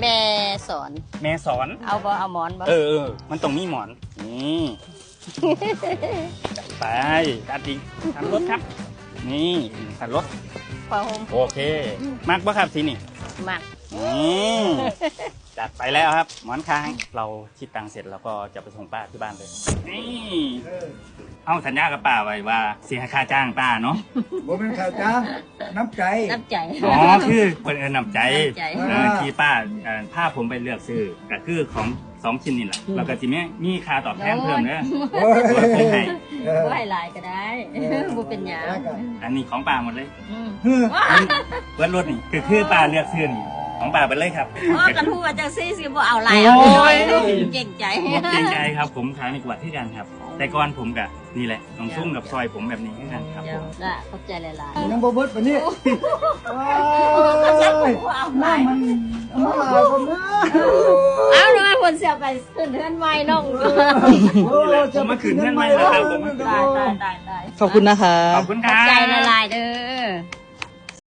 ແມ່ສອນ ແມ່ສອນ ເອົາບໍ່? ເອົາໝອນບໍ່? ເອີໆ ມັນຕ້ອງມີໝອນ ນີ້ ໄປ ຕັດອີກ ຕັດລົດຄັບ ນີ້ ຕັດລົດ ຜ້າຫົ່ມ ໂອເຄ ມັກບໍ່ຄັບສີນີ້? ມັກ ນີ້ ຈັດໄປແລ້ວຄັບ ໝອນຂ້າງ ເຮົາຄິດຕັງເສັດ ເຮົາກໍຈະໄປສົ່ງປ້າທີ່ບ້ານເລີຍ ນີ້ ເຮົາສັນຍາກັບປ້າໄວ້ວ່າ ຊິໃຫ້ຄ່າຈ້າງປ້າເນາະ ບໍ່ແມ່ນຄ່າຈ້າງ ນ້ຳໃຈ ນ້ຳໃຈ ອໍ ຄືເພິ່ນເອີ້ນນ້ຳໃຈ ນ້ຳໃຈ ເອີ ອ່າ ທີ່ປ້າ ເອີ ພາຮືອມໄປເລືອກຊື້ ກໍຄືຂອງສອງຊິ້ນນີ້ແຫຼະ ອືມ ແລ້ວກໍຊິມີ ມີຄ່າຕອບແທນເພີ່ມເດີ ໂອ້ຍ ໂອ້ຍ ເພິ່ນໃຫ້ ເອີ ບໍ່ໃຫ້ຫຼາຍກໍໄດ້ ເອີ ບໍ່ເປັນຫຍັງ ແລ້ວກໍ ອັນນີ້ຂອງປ້າໝົດເລີຍ ອືມ ເບິດລົດນີ້ ຄື ຄືປ້າເລືອກຊື້ນີ້ ຂອງປ້າເບິດເລີຍຄັບ ອໍ ຄັນຮູ້ວ່າຈັ່ງຊີ້ຊິບໍ່ເອົາຫຼາຍ ໂອ້ຍ ເອົາໜ້ອຍ ເກງໃຈ ບໍ່ເກງໃຈຄັບ ຜົມຂາຍໃນກວດຄືກັນຄັບ ແຕ່ກ່ອນຜົມກໍ ນີ້ແຫຼະ ນ້ອງຊຸ້ງກັບຊ່ອຍຜົມແບບນີ້ຄືກັນຄັບ ເຈົ້າ ຂອບໃຈຫຼາຍໆ ຍັງບໍ່ເບິດປານນີ້ ໂອ້ຍ ໂອ້ຍ ນ້ຳມັນ ເອົາມາຫຼາຍກວ່ານັ້ນ ເອົາ ນ້ອງຝົນຊິໄປຂຶ້ນເຮືອນໃໝ່ນ້ອງ ໂອ້ຍ ຜົມມາຂຶ້ນເຮືອນໃໝ່ແລ້ວຄັບ ຜົມ ຕາຍ ຕາຍ ຕາຍ ຕາຍ ຂອບຄຸນນະຄັບ ຂອບຄຸນຄັບ ຂອບໃຈຫຼາຍໆເດີ.